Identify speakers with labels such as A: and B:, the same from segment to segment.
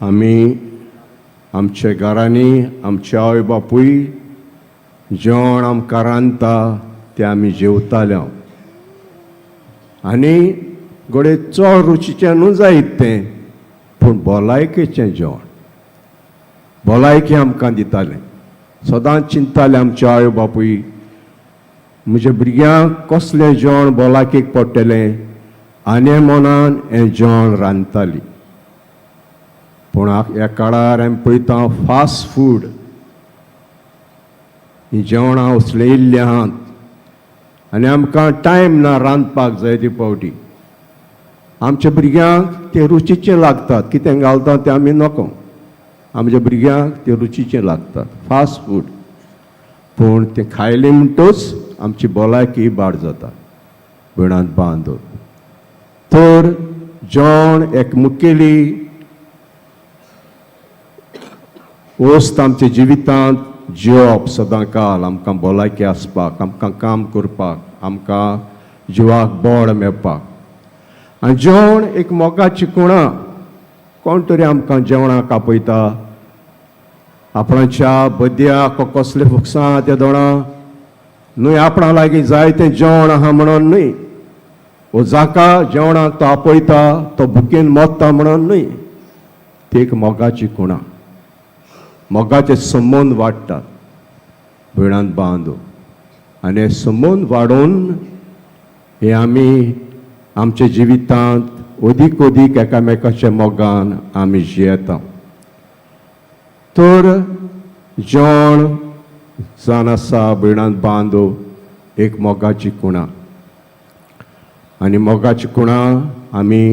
A: आमी आमच्या घरांनी आमचे आवय बापूय जेवण आमकां रांदता तें आमी जेवताले. आनी घडये चड रुचीचें न्हू जायत तें, पूण भलायकेचें जेवण भलायकी आमकां दितालें. सदांच चिंतताले आमचे आवय बापूय, म्हज्या भुरग्यांक कसलें जेवण भलायकेक पडटलें, आनी मनान हें जेवण रांदताली. पूण ह्या काळार आमी पळयता, फास्ट फूड हीं जेवणां उसळिल्लीं आहात आनी आमकां टायम ना रांदपाक. जायते फावटी आमच्या भुरग्यांक तें रुचीचें लागतात. कितें घालता तें आमी नको, आमच्या भुरग्यांक तें रुचीचें लागतात, फास्ट फूड. पूण तें खायलें म्हणटच आमची भलायकी इबाड जाता. भयणांत बांदून, तर जेवण एक मुखेली वस्त आमच्या जिवितांत. जिवप सदां काल आमकां भलायकी आसपाक, आमकां काम करपाक, आमकां जिवाक बळ मेळपाक. आनी जेवण एक मोगाची खुणा. कोण तरी आमकां जेवणाक आपयता, आपणाच्या बद्याक कसले फुकसां ते दोणां न्हय, आपणा लागीं जायतें जेवण आहा म्हणून न्हय, वो जाका जेवणाक तो आपयता तो भुकेन मोत्ता म्हणून न्हय. ती एक मोगाची खुणा. मोगाचे संबंद वाडटात, भयणांत बांदू. आनी हे संबंद वाडोवन हे आमी आमच्या जिवितांत अदीक अदीक एकामेकाच्या मोगान आमी जियेता. तर जेवण जावन आसा, भयणांत बांदू, एक मोगाची खुणा. आनी मोगाची खुणा आमी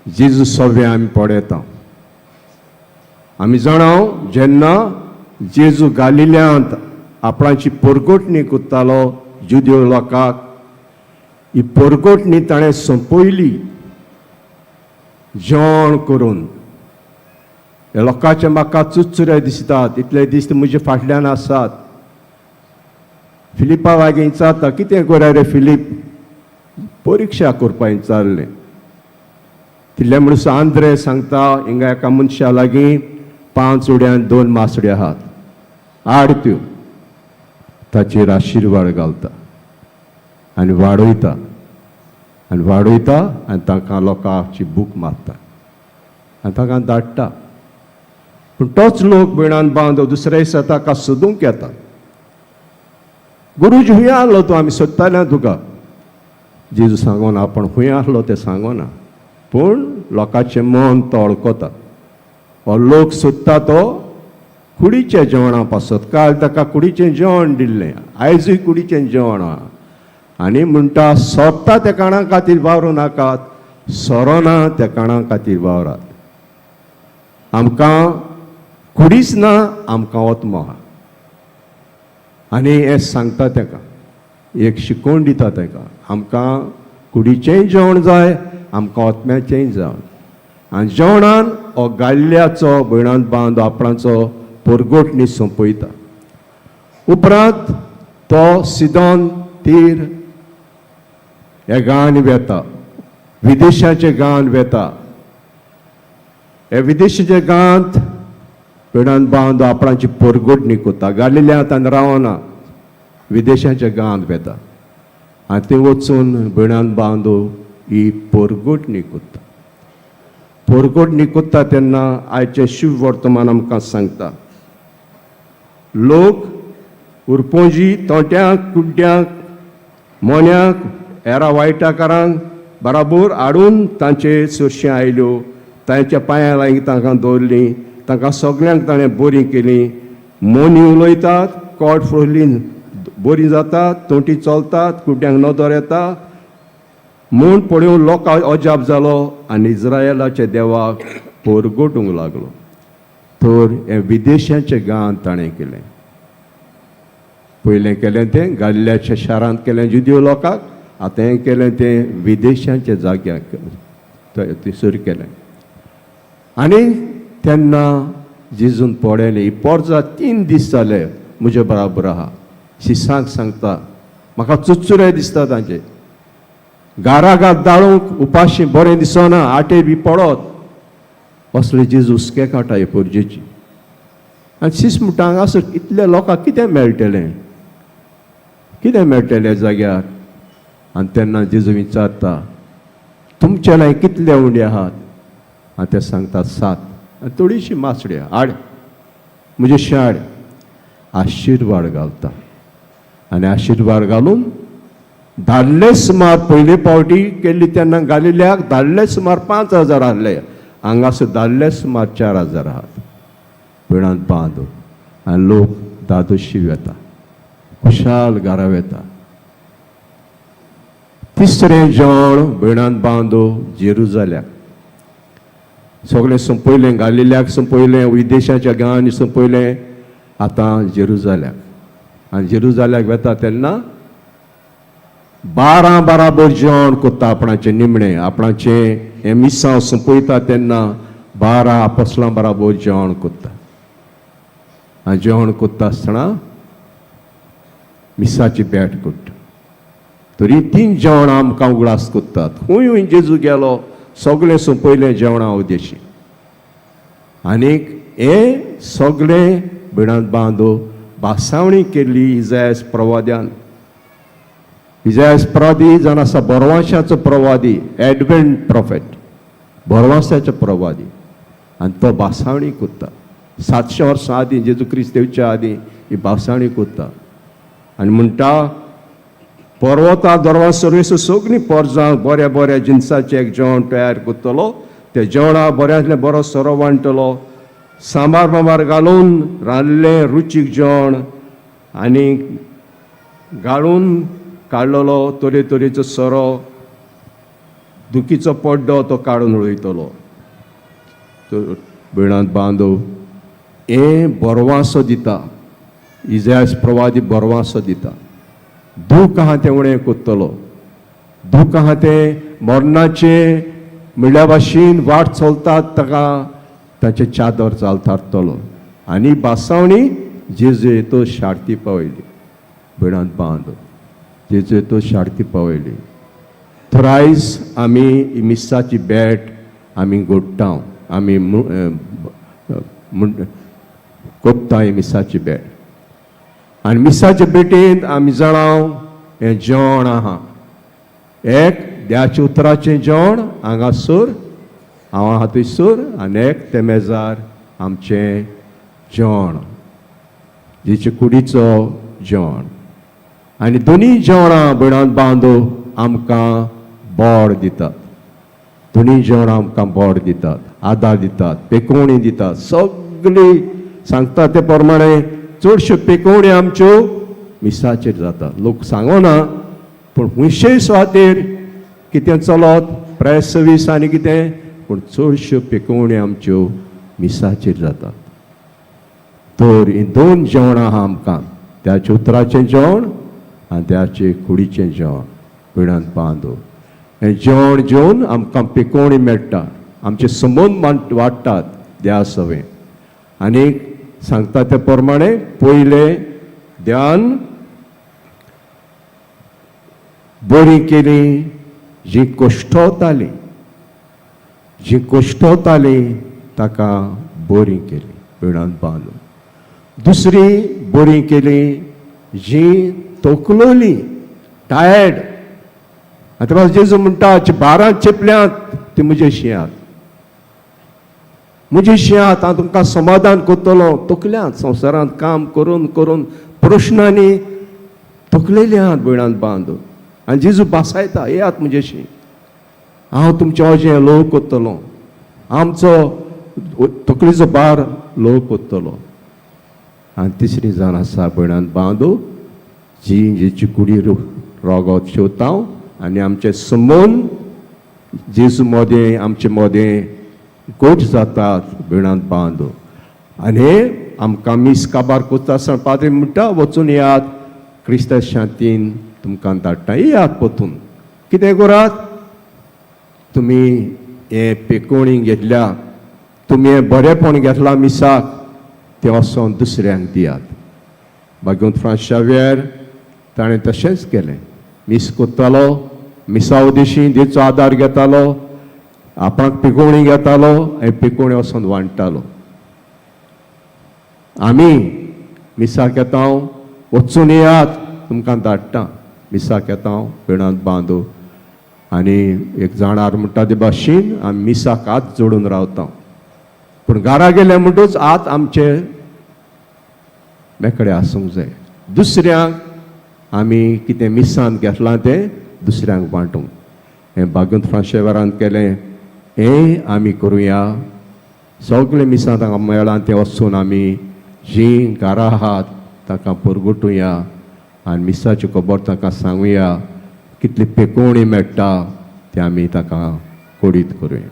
A: जेजू सव्या आमी पळयता. आमी जाणाव, जेन्ना जेजू गालिल्यांत आपणाची पोरगोटणी करतालो जुदेव लोकांक, ही पोरगोटणी ताणें सोंपयली जेवण करून. ह्या लोकांचे म्हाका चुरचुरे दिसतात, इतले दीस ते म्हजे फाटल्यान आसात. फिलिपा लागीं विचारता, कितें करा रे फिलीप? परिक्षा करपा विचारलें. तितले म्हणसर आंद्रे सांगता, हिंगा एका मनशा लागीं 5 उड्यान 2 मासड्यो आहात, हाड त्यो. ताचेर आशिर्वाद घालता आनी वाडयता आनी वाडयता आनी तांकां लोकांची भूक मारता आनी तांकां धाडटा. पूण तोच लोक, भयणान बांदव, दुसऱ्या दिसा ताका सोदूंक येता. गुरुजी, हुंय आहलो तूं? आमी सोदताले तुका. जेजू सांगोना, आपूण हुंय आहलो तें सांगोना, पूण लोकांचें मन तो वळखता. हो लोक सोदता तो कुडीच्या जेवणा पासत. काल ताका कुडीचें जेवण दिल्लें, आयजूय कुडीचें जेवण आहा. आनी म्हणटा, सोदता त्या काणा खातीर वावरूं नाकात, सोरोना त्या काणा खातीर वावरात. आमकां कुडीच ना, आमकां आत्मो आहा. आनी हें सांगता ताका, एक शिकोवण दिता ताका, आमकां कुडीचेंय जेवण जाय, आमकां आत्म्याचेंय जेवण. आनी जेवणान हो गाल्ल्याचो, भयणांत बांद, आपणाचो पोरगोटणी सोंपयता. उपरांत तो सिदोन तीर ह्या गांवांनी वेता, विदेशाच्या गांवांत वेता. ह्या विदेशाच्या गांवांत, भयणांत बांद, आपणाची पोरगोटणी करता. गालिल्यांत आनी रावना, विदेशाच्या गांवांत वेता आनी थंय वचून, भयणांत बांदू, ही पोरगोटणी करता. पोरगोटणी करता तेन्ना आयचें शिव वर्तमान आमकां सांगता, लोक उरपोजी, तोट्यांक, कुड्ड्यांक, मोन्यांक, हेरा वायटाकारांक बराबर हाडून तांचे सरशीं आयल्यो. तांच्या पांयां लागीं तांकां दवरलीं. तांकां सगल्यांक ताणें बरीं केलीं. मोनी उलयतात, कोट फोडली बरीं जातात, तोंटी चलतात, कुड्ड्यांक नदर येता म्हूण पळोवन लोकांक अजाप जालो आनी इस्रायलाच्या देवाक पोरगोटूंक लागलो. तर हें विदेशाच्या गांवांत ताणें केलें. पयलें केलें तें गाल्ल्याच्या शारांत केलें जुदियो लोकांक, आतां हें केलें तें विदेशांच्या जाग्याक थंयसर केलें. आनी तेन्ना जेजून पळयलें, ही पोरजा 3 दीस जाले म्हजे बराबर आहा. शिसांक सांगता, म्हाका चुरचुरे दिसता तांचे, गारागार दाळूंक उपाशी बरें दिसना, आटे बी पडत. असले जेजू हुस्के काडटा हे पोरजेची. आनी शिस म्हणटा हांगासर इतल्या लोकांक कितें मेळटलें, कितें मेळटलें जाग्यार? आनी तेन्ना जेजू विचारता तुमचे लागीं कितले उंडे आहात? आनी ते सांगतात 7 आनी थोडीशी मासडी हाड, म्हजे शाड. आशिर्वाद घालता आनी आशिर्वाद घालून धाडले सुमार पयले पावटी केल्ली तेन्ना गालिल्याक धाडले सुमार 5000 आहले, हांगासर धाडले सुमार 4000 आहात. पिळांत बांद आनी लोक दादोशी वेता, खुशाल घरा वेता. तिसरें जेवण भयणान बांदो जेरुजाल्याक सगळें सोंपयलें, गालिल्याक सोंपयलें, विदेशाच्या गांवांनी सोंपयलें, आतां जेरुजाल्याक. आनी जेरुजाल्याक वेता तेन्ना 12 बराबर जेवण कोत्ता आपणाचें निमणें, आपणाचें हें मिसांव सोंपयता तेन्ना 12 आपसलां बराबर जेवण कोत्ता. आनी जेवण कोत्ता आसतना मिसाची भेट कोत्ता. तरी 3 जेवणां आमकां उगडास कोत्तात. खूंय खूंय जेजू गेलो सगळें सोंपयलें जेवणां उद्देशी. आनीक हें सगळें भिणांत बांदो भासावणी केल्ली इजायस प्रवाद्यान. इजायस प्रवादी जावन आसा बोरवांशाचो प्रवादी, एडवेंट प्रोफेट, बोरवांशाचो प्रवादी. आनी तो भासावणी कोत्ता 700 वर्सां आदीं, जेजू क्रिस्त येवच्या आदीं ही भासावणी कोत्ता. आनी म्हणटा पर्वता दरवा सर्वेस सगळीं पोरजां बऱ्या बऱ्या जिनसाचें एक जेवण तयार करतलो, ते जेवणा बऱ्यांतलें बरो सोरो वांट्टलो, सांबार बांबार घालून रांदलें रुचीक जेवण आनी गाळून काडलेलो तरेतरेचो सोरो, दुखीचो पड्डो तो काडून उडयतलो. तर भयणांत बांदो हें बोरवासो दिता, इजास प्रवादी बोरवासो दिता. दूख आहा तें उणें कोत्तलो, दूख आहा तें मरणाचें म्हणल्या भाशेन वाट चलतात ताका ताचें चादर चालतारतलो. आनी बासावणी जेजू तो शार्ती पावयली, भयणांत बांद जेजू तो शार्ती पावयली. तर आयज आमी ही मिसाची भेट आमी गोडटा, आमी कोत्ता ही मिसाची भेट. आनी मिसाच्या भेटेंत आमी जाणां हें जेवण आहा, एक देवाच्या उतराचें जेवण हांगासर हांव आहा थंयसर, आनी एक ते मेजार आमचें जेवण जेचे कुडीचो जेवण. आनी दोनी जेवणां भयणांत बांदो आमकां बोड दितात, दोनी जेवणां आमकां बोड दितात, आदार दितात, पेकोवणी दितात. सगळी सांगता ते प्रमाणे चडश्यो पेकोवण्यो आमच्यो मिसाचेर जाता. लोक सांगना पूण खुंयशेय सुवातेर कितें चलत प्रेस सर्वीस आनी कितें, पूण चडश्यो पेकोवण्यो आमच्यो मिसाचेर जातात. तर हीं 2 जेवणां आहा आमकां, त्याच्या उतराचें जेवण आनी त्याचे कुडीचें जेवण. पिडांत बांदो हें जेवण जेवन आमकां पिकोवणी मेळटा, आमचे संबंद वाडटात देवा सवें. आनी सांगता ते प्रमाणे पयलें ध्यान बरी केली जी कोश्टवताली, जी कोश्टवताली ताका बरी केली पिडांत बांदून. दुसरी बरी केली जी तोखलोली, टायर्ड. आतां जेजू म्हणटा 12 चेपल्यांत ती म्हजे शिंयात, म्हजे शिंयात, हांव तुमकां समाधान करतलो. तोखल्यांत संवसारांत काम करून करून प्रश्नांनी तोखलेली आहात भयणांत बांदून. आनी जेजू बासायता येयात म्हजेशी, हांव तुमचें अशें लोव करतलो, आमचो तकलेचो भार लोव करतलो. आनी तिसरी जाण आसा भयणांत बांदू जी जेची कुडी रोगोत शेवता आनी आमचे संबंद जेजू मोदें आमचे मोदें गोट जातात भयणांत बांदू. आनी आमकां मीस काबार कोत्ता आसतना पाद्री म्हणटा वचून येयात, क्रिस्ता शांतीन तुमकां धाडटा, येयात परतून. कितें करात तुमी हें पेकोवणी घेतल्या, तुमी हें बरेंपण घेतलां मिसाक, तें वचोन दुसऱ्यांक दियात. भाग्यवंत फ्रांस शाव्यर ताणें तशेंच केलें. मीस कोत्तालो, मिसा उदेशी देचो आदार घेतालो आपणाक पिकोवणी घेतालो आनी पिकोवणी वचोन वांट्टालो. आमी मिसाक येता, वचून येयात, तुमकां धाडटा. मिसाक येता, पिणांत बांदू आनी एक जाणार म्हणटा ते भाशेन आमी मिसाक हात जोडून रावता, पूण घरा गेले म्हणटूच हात आमचे मेकळे आसूंक जाय. दुसऱ्यांक आमी कितें मिसांत घेतलां तें दुसऱ्यांक वांटूंक. हें बागूंत फ्रांशेवरान केलें, हें आमी करुया. सगळें मिसांत हांगा मेळ्ळां तें वचून आमी जीं घरां आहात तांकां परगटुया आनी मिसाची खबर तांकां सांगुया. कितली पेकोवणी मेळटा तें आमी ताका कोडीत करुया.